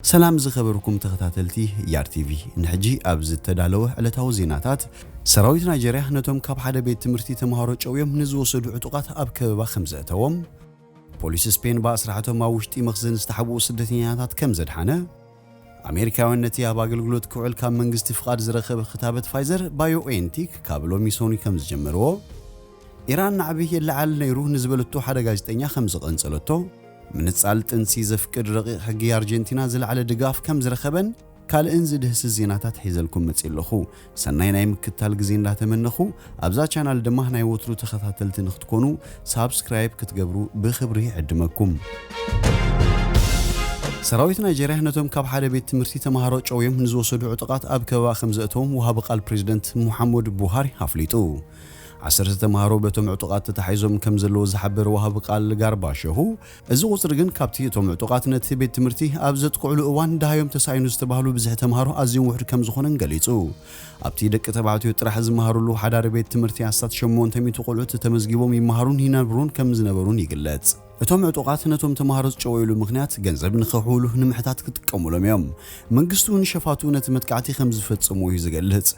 ሰላም ዝኸበርኩም ተኸታተልቲ ያር ቲቪ፣ ንሕጂ ኣብ ዝተዳለወ ዕለታዊ ዜናታት፣ ሰራዊት ናይጀርያ ነቶም ካብ ሓደ ቤት ትምህርቲ ተምሃሮ ጨውዮም ንዝወሰዱ ዕጡቓት ኣብ ከበባ ከም ዘእተዎም፣ ፖሊስ ስፔን ብኣስራሕቶም ኣብ ውሽጢ መኽዘን ዝተሓብኡ ስደተኛታት ከም ዘድሓነ፣ ኣሜሪካውያን ነቲ ኣብ ኣገልግሎት ክውዕል ካብ መንግስቲ ፍቓድ ዝረኸበ ክታበት ፋይዘር ባዮኤንቲክ ካብ ሎሚ ሰኑይ ከም ዝጀመርዎ፣ ኢራን ናዕቢ የለዓል ነይሩ ንዝበለቶ ሓደ ጋዜጠኛ ከም ዝቐንጸለቶ፣ ምንጻል ጥንሲ ዘፍቅድ ረቂቕ ሕጊ ኣርጀንቲና ዝለዓለ ድጋፍ ከም ዝረኸበን ካልእን ዝድህስስ ዜናታት ሒዘልኩም መጺእ ኣለኹ። ሰናይ ናይ ምክታል ግዜ እንዳተመነኹ፣ ኣብዛ ቻናል ድማ ናይ ወትሩ ተኸታተልቲ ንክትኮኑ ሳብስክራይብ ክትገብሩ ብኽብሪ ይዕድመኩም። ሰራዊት ናይጀርያ ነቶም ካብ ሓደ ቤት ትምህርቲ ተምሃሮ ጨውዮም ንዝወሰዱ ዕጡቓት ኣብ ከበባ ከም ዘእተዎም ወሃቢ ቃል ፕሬዚደንት ሙሓመድ ቡሃሪ ኣፍሊጡ። ዓሰርተ ተምሃሮ በቶም ዕጡቓት ተታሒዞም ከም ዘለዉ ዝሓበረ ወሃቢ ቃል ጋርባ ሸሁ፣ እዚ ቁጽሪ ግን ካብቲ እቶም ዕጡቓት ነቲ ቤት ትምህርቲ ኣብ ዘጥቅዕሉ እዋን ደሃዮም ተሳኢኑ ዝተባህሉ ብዝሒ ተምሃሮ ኣዝዮም ውሑድ ከም ዝኾነን ገሊጹ። ኣብቲ ደቂ ተባዕትዮ ጥራሕ ዝመሃሩሉ ሓዳሪ ቤት ትምህርቲ ኣስታት ሸሞንተ ሚእቲ ቆልዑት ተመዝጊቦም ይመሃሩን ይነብሩን ከም ዝነበሩን ይግለጽ። እቶም ዕጡቓት ነቶም ተምሃሮ ዝጨወዩሉ ምኽንያት ገንዘብ ንኸሕውሉ ንምሕታት ክጥቀሙሎም እዮም። መንግስቲ እውን ሸፋቱ ነቲ መጥቃዕቲ ከም ዝፈጸሙ እዩ ዝገልጽ።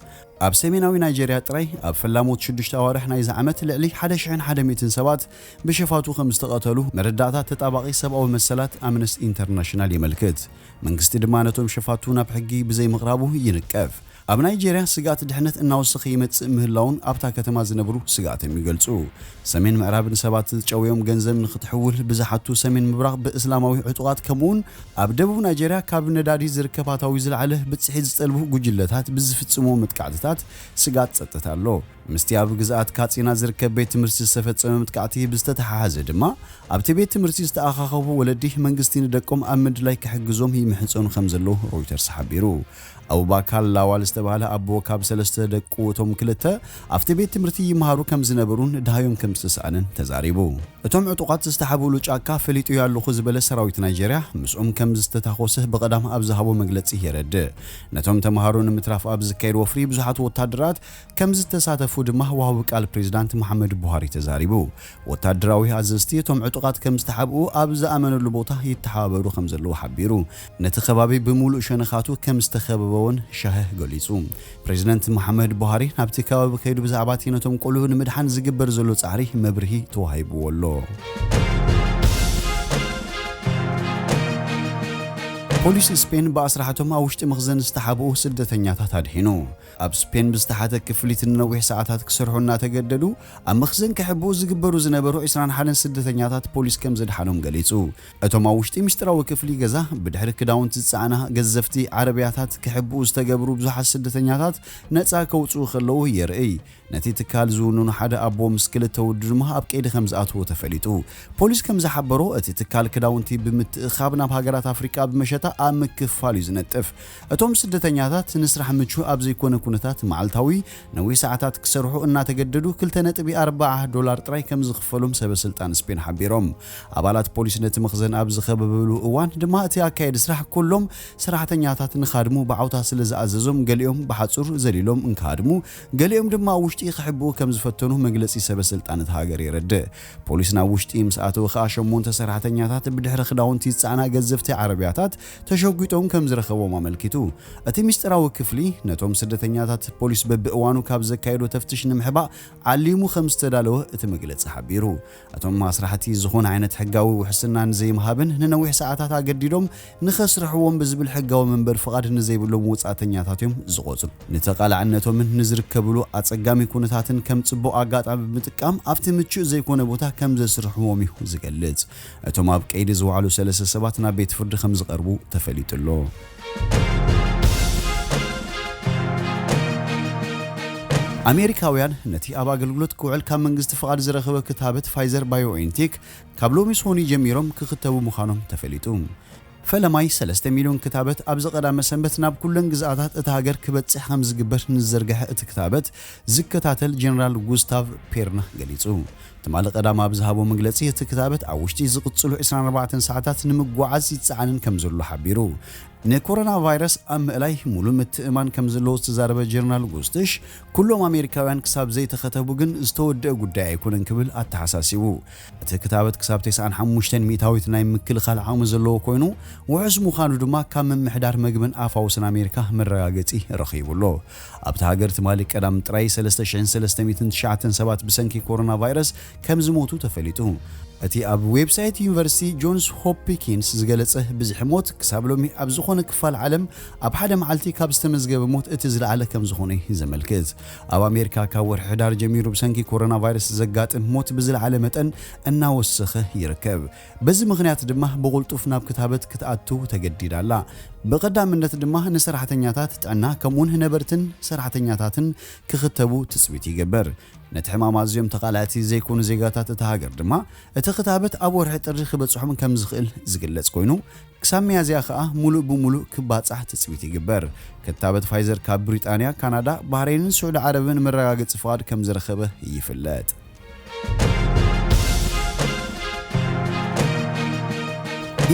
ኣብ ሰሜናዊ ናይጀርያ ጥራይ ኣብ ፈላሞት ሽዱሽተ ኣዋርሕ ናይዚ ዓመት ልዕሊ ሓደ ሽሕን ሓደ ሚእትን ሰባት ብሸፋቱ ከም ዝተቐተሉ መረዳእታ ተጣባቒ ሰብኣዊ መሰላት ኣምነስቲ ኢንተርናሽናል የመልክት። መንግስቲ ድማ ነቶም ሸፋቱ ናብ ሕጊ ብዘይምቕራቡ ይንቀፍ። ኣብ ናይጀርያ ስግኣት ድሕነት እናወሰኸ ይመጽእ ምህላውን ኣብታ ከተማ ዝነብሩ ስግኣቶም ይገልጹ። ሰሜን ምዕራብ ንሰባት ዝጨውዮም ገንዘብ ንኽትሕውል ብዝሓቱ ሰሜን ምብራቕ ብእስላማዊ ዕጡቓት ከምኡውን ኣብ ደቡብ ናይጀርያ ካብ ነዳዲ ዝርከብ ኣታዊ ዝለዓለ ብጽሒት ዝጠልቡ ጉጅለታት ብዝፍጽምዎ መጥቃዕትታት ስግኣት ጸጥታ ኣሎ። ምስቲ ኣብ ግዝኣት ካጺና ዝርከብ ቤት ትምህርቲ ዝተፈጸመ መጥቃዕቲ ብዝተተሓሓዘ ድማ ኣብቲ ቤት ትምህርቲ ዝተኣኻኸቡ ወለዲ መንግስቲ ንደቆም ኣብ ምድላይ ክሕግዞም ይምሕጸኑ ከም ዘለዉ ሮይተርስ ሓቢሩ። ኣቡባካር ላዋል ዝተባህለ ኣቦ ካብ ሰለስተ ደቁ እቶም ክልተ ኣብቲ ቤት ትምህርቲ ይመሃሩ ከም ዝነበሩን ደሃዮም ከም ዝተሰኣነን ተዛሪቡ። እቶም ዕጡቓት ዝተሓብኡሉ ጫካ ፈሊጡ ኣለኹ ዝበለ ሰራዊት ናይጀርያ ምስኦም ከም ዝተታኾሰ ብቐዳም ኣብ ዝሃቦ መግለጺ የረድእ። ነቶም ተምሃሮ ንምትራፍ ኣብ ዝካየድ ወፍሪ ብዙሓት ወታደራት ከም ዝተሳተፉ ድማ ወሃቢ ቃል ፕሬዚዳንት መሓመድ ቡሃሪ ተዛሪቡ። ወታደራዊ ኣዘዝቲ እቶም ዕጡቓት ከም ዝተሓብኡ ኣብ ዝኣመነሉ ቦታ ይተሓባበሩ ከም ዘለዉ ሓቢሩ። ነቲ ከባቢ ብምሉእ ሸነኻቱ ከም ዝተኸበበ እውን ሻህህ ገሊጹ። ፕሬዚደንት መሓመድ ቡሃሪ ናብቲ ከባቢ ከይዱ ብዛዕባ እቲ ነቶም ቆልዑ ንምድሓን ዝግበር ዘሎ ጻዕሪ መብርሂ ተዋሂብዎ ኣሎ። ፖሊስ ስፔን ብኣስራሕቶም ኣብ ውሽጢ መኽዘን ዝተሓብኡ ስደተኛታት ኣድሒኑ። ኣብ ስፔን ብዝተሓተ ክፍሊት ንነዊሕ ሰዓታት ክሰርሑ እናተገደዱ ኣብ መኽዘን ክሕብኡ ዝግበሩ ዝነበሩ ዕስራን ሓደን ስደተኛታት ፖሊስ ከም ዘድሓኖም ገሊጹ። እቶም ኣብ ውሽጢ ምስጢራዊ ክፍሊ ገዛ ብድሕሪ ክዳውንቲ ዝጸዓና ገዘፍቲ ዓረብያታት ክሕብኡ ዝተገብሩ ብዙሓት ስደተኛታት ነጻ ከውጽኡ ከለዉ የርእይ። ነቲ ትካል ዝውንኑ ሓደ ኣቦ ምስ ክልተ ወዱ ድማ ኣብ ቀይዲ ከም ዝኣትዎ ተፈሊጡ። ፖሊስ ከም ዝሓበሮ፣ እቲ ትካል ክዳውንቲ ብምትእኻብ ናብ ሃገራት ኣፍሪቃ ብመሸጣ ኣብ ምክፋል እዩ ዝነጥፍ። እቶም ስደተኛታት ንስራሕ ምቹእ ኣብ ዘይኮነ ኩነታት መዓልታዊ ነዊሕ ሰዓታት ክሰርሑ እናተገደዱ ክልተ ነጥቢ ኣርባዓ ዶላር ጥራይ ከም ዝኽፈሎም ሰበ ስልጣን ስፔን ሓቢሮም። ኣባላት ፖሊስ ነቲ መኽዘን ኣብ ዝኸበበሉ እዋን ድማ እቲ ኣካየዲ ስራሕ ኩሎም ሰራሕተኛታት ንኻድሙ ብዓውታ ስለ ዝኣዘዞም ገሊኦም ብሓጹር ዘሊሎም እንክሃድሙ፣ ገሊኦም ድማ ኣብ ውሽጢ ክሕብኡ ከም ዝፈተኑ መግለጺ ሰበ ስልጣን እታ ሃገር የረድእ። ፖሊስ ናብ ውሽጢ ምስ ኣተወ ከኣ ሸሞንተ ሰራሕተኛታት ብድሕሪ ክዳውንቲ ዝጸዓና ገዘፍቲ ዓረብያታት ተሸጒጦም ከም ዝረኸቦም ኣመልኪቱ። እቲ ምስጢራዊ ክፍሊ ነቶም ስደተኛታት ፖሊስ በብእዋኑ ካብ ዘካየዶ ተፍትሽ ንምሕባእ ዓሊሙ ከም ዝተዳለወ እቲ መግለጺ ሓቢሩ። እቶም ኣስራሕቲ ዝኾነ ዓይነት ሕጋዊ ውሕስና ንዘይምሃብን ንነዊሕ ሰዓታት ኣገዲዶም ንኸስርሕዎም ብዝብል ሕጋዊ መንበሪ ፍቓድ ንዘይብሎም ወጻእተኛታት እዮም ዝቖጽሩ። ንተቓላዕነቶምን ንዝርከብሉ ኣጸጋሚ ኩነታትን ከም ጽቡቕ ኣጋጣሚ ብምጥቃም ኣብቲ ምቹእ ዘይኮነ ቦታ ከም ዘስርሕዎም እዩ ዝገልጽ። እቶም ኣብ ቀይዲ ዝወዓሉ ሰለስተ ሰባት ናብ ቤት ፍርዲ ከም ዝቐርቡ ተፈሊጡ ኣሎ። ኣሜሪካውያን ነቲ ኣብ ኣገልግሎት ክውዕል ካብ መንግስቲ ፍቓድ ዝረኸበ ክታበት ፋይዘር ባዮኤንቴክ ካብ ሎሚ ሰኑይ ጀሚሮም ክኽተቡ ምዃኖም ተፈሊጡ። ፈለማይ ሰለስተ ሚልዮን ክታበት ኣብዚ ቀዳመ ሰንበት ናብ ኩለን ግዝኣታት እታ ሃገር ክበጽሕ ከም ዝግበር ንዝዘርግሐ እቲ ክታበት ዝከታተል ጀነራል ጉስታቭ ፔርና ገሊጹ። ትማሊ ቀዳም ኣብ ዝሃቦ መግለጺ፣ እቲ ክታበት ኣብ ውሽጢ ዝቕጽሉ ዕስራን ኣርባዕተን ሰዓታት ንምጉዓዝ ይጸዓንን ከም ዘሎ ሓቢሩ። ንኮሮና ቫይረስ ኣብ ምእላይ ሙሉእ ምትእማን ከም ዘለዎ ዝተዛረበ ጀነራል ጉስትሽ፣ ኩሎም ኣሜሪካውያን ክሳብ ዘይተኸተቡ ግን ዝተወደአ ጉዳይ ኣይኮነን ክብል ኣተሓሳሲቡ። እቲ ክታበት ክሳብ ተስዓን ሓሙሽተን ሚእታዊት ናይ ምክልኻል ዓቕሚ ዘለዎ ኮይኑ፣ ውሑስ ምዃኑ ድማ ካብ ምምሕዳር መግብን ኣፋውስን ኣሜሪካ መረጋገጺ ረኺቡ ኣሎ። ኣብታ ሃገር ትማሊ ቀዳም ጥራይ ሰለስተ ሽሕን ሰለስተ ሚእትን ትሽዓተን ሰባት ብሰንኪ ኮሮና ቫይረስ ከም ዝሞቱ ተፈሊጡ። እቲ ኣብ ዌብሳይት ዩኒቨርሲቲ ጆንስ ሆፕኪንስ ዝገለጸ ብዝሒ ሞት ክሳብ ሎሚ ኣብ ዝኾነ ክፋል ዓለም ኣብ ሓደ መዓልቲ ካብ ዝተመዝገበ ሞት እቲ ዝለዓለ ከም ዝኾነ እዩ ዘመልክት። ኣብ ኣሜሪካ ካብ ወርሒ ሕዳር ጀሚሩ ብሰንኪ ኮሮና ቫይረስ ዘጋጥም ሞት ብዝለዓለ መጠን እናወሰኸ ይርከብ። በዚ ምኽንያት ድማ ብቕልጡፍ ናብ ክታበት ክትኣቱ ተገዲዳ ኣላ። ብቐዳምነት ድማ ንሰራሕተኛታት ጥዕና ከምኡውን ነበርትን ሰራሕተኛታትን ክኽተቡ ትጽቢት ይግበር። ነቲ ሕማም ኣዝዮም ተቓላዕቲ ዘይኮኑ ዜጋታት እታ ሃገር ድማ እቲ ክታበት ኣብ ወርሒ ጥሪ ክበጽሖም ከም ዝኽእል ዝግለጽ ኮይኑ፣ ክሳብ ሚያዝያ ከኣ ሙሉእ ብሙሉእ ክባጻሕ ትጽቢት ይግበር። ክታበት ፋይዘር ካብ ብሪጣንያ፣ ካናዳ፣ ባህሬንን ስዑዲ ዓረብን መረጋገጺ ፍቓድ ከም ዝረኸበ ይፍለጥ።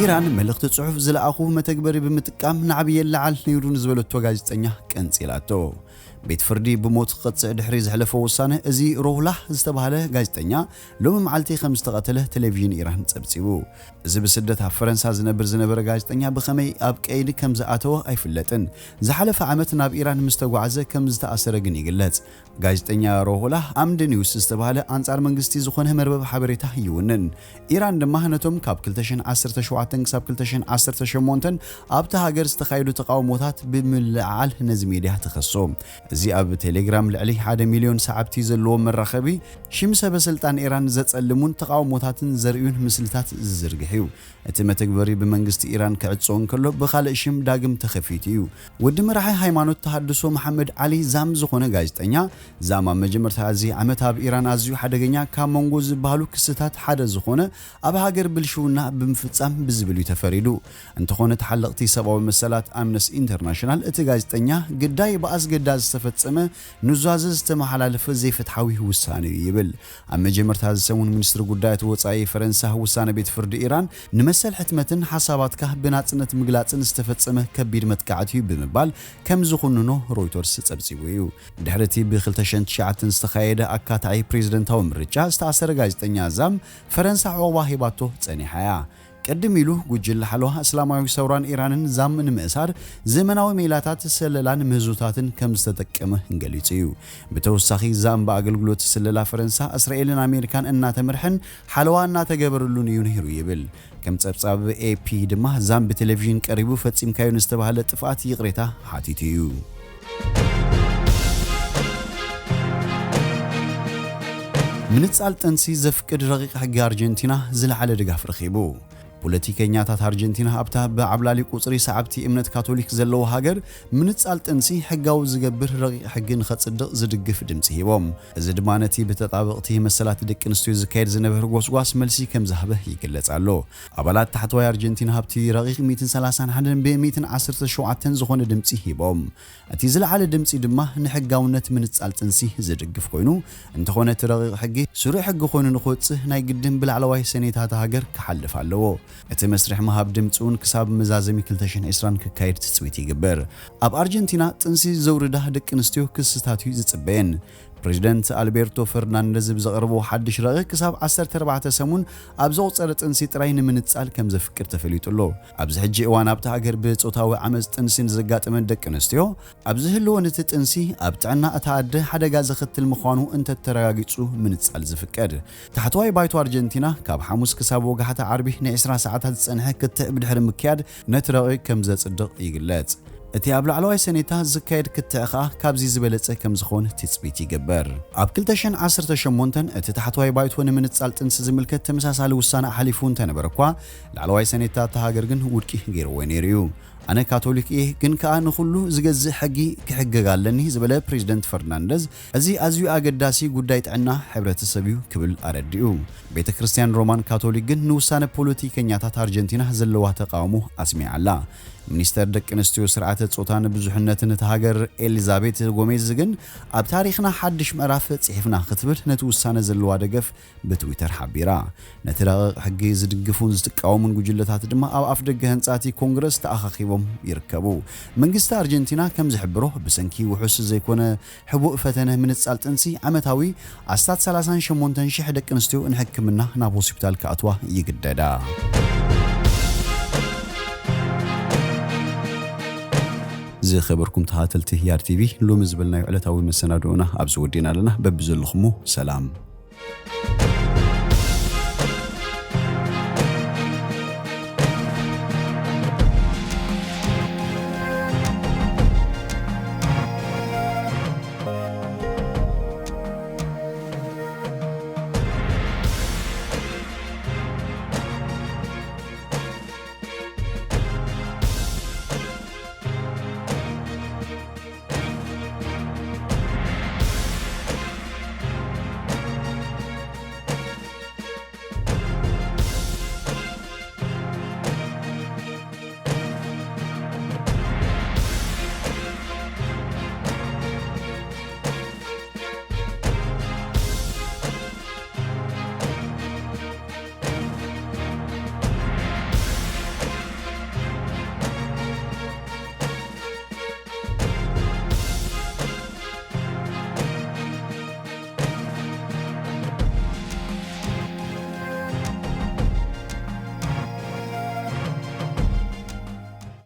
ኢራን መልእኽቲ ጽሑፍ ዝለኣኹ መተግበሪ ብምጥቃም ናዕቢ የለዓል ነይሩ ንዝበለቶ ጋዜጠኛ ቀንጺላቶ። ቤት ፍርዲ ብሞት ክቐጽዕ ድሕሪ ዘሕለፎ ውሳነ፣ እዚ ሮህላህ ዝተባህለ ጋዜጠኛ ሎሚ መዓልቲ ከም ዝተቐተለ ቴሌቪዥን ኢራን ጸብጺቡ። እዚ ብስደት ኣብ ፈረንሳ ዝነብር ዝነበረ ጋዜጠኛ ብኸመይ ኣብ ቀይዲ ከም ዝኣተወ ኣይፍለጥን። ዝሓለፈ ዓመት ናብ ኢራን ምስ ተጓዕዘ ከም ዝተኣሰረ ግን ይግለጽ። ጋዜጠኛ ሮሆላ ኣምድ ኒውስ ዝተባህለ ኣንጻር መንግስቲ ዝኾነ መርበብ ሓበሬታ ይውንን። ኢራን ድማ ነቶም ካብ ክልተ ሽሕን ዓሰርተ ሸውዓተን ክሳብ ክልተ ሽሕን ዓሰርተ ሸሞንተን ኣብታ ሃገር ዝተኻየዱ ተቃውሞታት ብምልዓል ነዚ ሚድያ ትኸሶ። እዚ ኣብ ቴሌግራም ልዕሊ ሓደ ሚልዮን ሰዓብቲ ዘለዎ መራኸቢ፣ ሽም ሰበ ስልጣን ኢራን ዘጸልሙን ተቃውሞታትን ዘርእዩን ምስልታት ዝዝርግሕ እዩ። እቲ መተግበሪ ብመንግስቲ ኢራን ክዕጾ እንከሎ፣ ብኻልእ ሽም ዳግም ተኸፊቱ እዩ። ወዲ መራሒ ሃይማኖት ተሃድሶ መሓመድ ዓሊ ዛም ዝኾነ ጋዜጠኛ፣ ዛም ኣብ መጀመርታ እዚ ዓመት ኣብ ኢራን ኣዝዩ ሓደገኛ ካብ መንጎ ዝበሃሉ ክስታት ሓደ ዝኾነ ኣብ ሃገር ብልሽውና ብምፍጻም ብዝብል እዩ ተፈሪዱ። እንተኾነ፣ ተሓለቕቲ ሰብኣዊ መሰላት ኣምነስቲ ኢንተርናሽናል፣ እቲ ጋዜጠኛ ግዳይ ብኣስገዳድ ዝተፈጸመ ኑዛዘ ዝተመሓላለፈ ዘይፍትሓዊ ውሳነ እዩ ይብል። ኣብ መጀመርታ እዚ ሰሙን፣ ሚኒስትሪ ጉዳያት ወጻኢ ፈረንሳ ውሳነ ቤት ፍርዲ ኢራን ንመሰል ሕትመትን ሓሳባትካ ብናጽነት ምግላጽን ዝተፈጸመ ከቢድ መጥቃዕቲ እዩ ብምባል ከም ዝኹንኖ ሮይተርስ ጸብጺቡ እዩ። ድሕሪ እቲ ብ ክልተ ሽሕን ትሽዓተን ዝተኻየደ ኣካታዒ ፕሬዝደንታዊ ምርጫ ዝተኣሰረ ጋዜጠኛ ዛም፣ ፈረንሳ ዑቕባ ሂባቶ ጸኒሓ እያ። ቅድም ኢሉ፣ ጉጅለ ሓለዋ እስላማዊ ሰውራን ኢራንን ዛም ንምእሳር ዘመናዊ ሜላታት ስለላን ምህዞታትን ከም ዝተጠቀመ ገሊጹ እዩ። ብተወሳኺ፣ ዛም ብኣገልግሎት ስለላ ፈረንሳ፣ እስራኤልን ኣሜሪካን እናተመርሐን ሓለዋ እናተገበረሉን እዩ ነይሩ ይብል። ከም ጸብጻብ ኤ ፒ ድማ፣ ዛም ብቴሌቪዥን ቀሪቡ ፈጺምካዮ ንዝተባህለ ጥፍኣት ይቕሬታ ሓቲቱ እዩ። ምንጻል ጥንሲ ዘፍቅድ ረቂቕ ሕጊ ኣርጀንቲና ዝለዓለ ድጋፍ ረኺቡ። ፖለቲከኛታት ኣርጀንቲና ኣብታ ብዓብላሊ ቁጽሪ ሰዓብቲ እምነት ካቶሊክ ዘለዎ ሃገር፣ ምንጻል ጥንሲ ሕጋዊ ዝገብር ረቂቕ ሕጊ ንኸጽድቕ ዝድግፍ ድምጺ ሂቦም። እዚ ድማ ነቲ ብተጣበቕቲ መሰላት ደቂ ኣንስትዮ ዝካየድ ዝነበረ ጎስጓስ መልሲ ከም ዝሃበ ይግለጽ ኣሎ። ኣባላት ታሕተዋይ ኣርጀንቲና ኣብቲ ረቂቕ ሚእትን ሰላሳን ሓደን ብ ሚእትን ዓሰርተ ሸውዓተን ዝኾነ ድምጺ ሂቦም። እቲ ዝለዓለ ድምጺ ድማ ንሕጋውነት ምንጻል ጥንሲ ዝድግፍ ኮይኑ፣ እንተኾነ እቲ ረቂቕ ሕጊ ስሩዕ ሕጊ ኮይኑ ንኽወጽእ ናይ ግድን ብላዕለዋይ ሰኔት እታ ሃገር ክሓልፍ ኣለዎ። እቲ መስርሕ ምሃብ ድምጺ እውን ክሳብ መዛዘሚ ክልተ ሽሕን ዕስራን ክካየድ ትጽቢት ይግበር። ኣብ ኣርጀንቲና ጥንሲ ዘውርዳ ደቂ ኣንስትዮ ክስታት እዩ ዝጽበየን። ፕሬዚደንት ኣልቤርቶ ፈርናንደዝ ብዘቕረቦ ሓድሽ ረቂቕ፣ ክሳብ ዓሰርተ ኣርባዕተ ሰሙን ኣብ ዘቑጸረ ጥንሲ ጥራይ ንምንጻል ከም ዘፍቅድ ተፈሊጡ ኣሎ። ኣብዚ ሕጂ እዋን ኣብታ ሃገር ብጾታዊ ዓመጽ ጥንሲ ንዘጋጠመን ደቂ ኣንስትዮ፣ ኣብ ዝህልወን እቲ ጥንሲ ኣብ ጥዕና እታ ኣደ ሓደጋ ዘኸትል ምዃኑ እንተተረጋጊጹ ምንጻል ዝፍቀድ። ታሕተዋይ ባይቶ ኣርጀንቲና፣ ካብ ሓሙስ ክሳብ ወጋሕታ ዓርቢ ንዕስራ ሰዓታት ዝጸንሐ ክትዕ ብድሕሪ ምክያድ ነቲ ረቂቕ ከም ዘጽድቕ ይግለጽ። እቲ ኣብ ላዕለዋይ ሰኔታ ዝካየድ ክትዕ ኸኣ ካብዚ ዝበለጸ ከም ዝኾን ትጽቢት ይግበር። ኣብ ክልተ ሽሕን ዓሰርተ ሸሞንተን እቲ ታሕተዋይ ባይቶ ንምንጻል ጥንሲ ዝምልከት ተመሳሳሊ ውሳነ ኣሕሊፉ እንተነበረ እኳ፣ ላዕለዋይ ሰኔታ እታ ሃገር ግን ውድቂ ገይርዎ ነይሩ እዩ። ኣነ ካቶሊክ እየ፣ ግን ከኣ ንኹሉ ዝገዝእ ሕጊ ክሕገግ ኣለኒ ዝበለ ፕሬዚደንት ፈርናንደዝ፣ እዚ ኣዝዩ ኣገዳሲ ጉዳይ ጥዕና ሕብረተሰብ እዩ ክብል ኣረዲኡ። ቤተ ክርስቲያን ሮማን ካቶሊክ ግን ንውሳነ ፖለቲከኛታት ኣርጀንቲና ዘለዋ ተቃውሞ ኣስሚዓ ኣላ። ሚኒስተር ደቂ ኣንስትዮ፣ ስርዓተ ጾታን ብዙሕነትን እታ ሃገር ኤሊዛቤት ጎሜዝ ግን ኣብ ታሪኽና ሓድሽ ምዕራፍ ጽሒፍና ክትብል ነቲ ውሳነ ዘለዋ ደገፍ ብትዊተር ሓቢራ። ነቲ ረቂቕ ሕጊ ዝድግፉን ዝትቃወሙን ጉጅለታት ድማ ኣብ ኣፍደገ ህንጻ እቲ ኮንግረስ ተኣኻኺቦም ይርከቡ። መንግስቲ ኣርጀንቲና ከም ዝሕብሮ፣ ብሰንኪ ውሑስ ዘይኮነ ሕቡእ ፈተነ ምንጻል ጥንሲ ዓመታዊ ኣስታት ሰላሳን ሸሞንተን ሽሕ ደቂ ኣንስትዮ ንሕክምና ናብ ሆስፒታል ክኣትዋ ይግደዳ። ዝኸበርኩም ተኸታተልቲ ያር ቲቪ፣ ሎሚ ዝበልናዮ ዕለታዊ መሰናድኦና ኣብዚ ወዲእና ኣለና። በብዘለኹሞ ሰላም።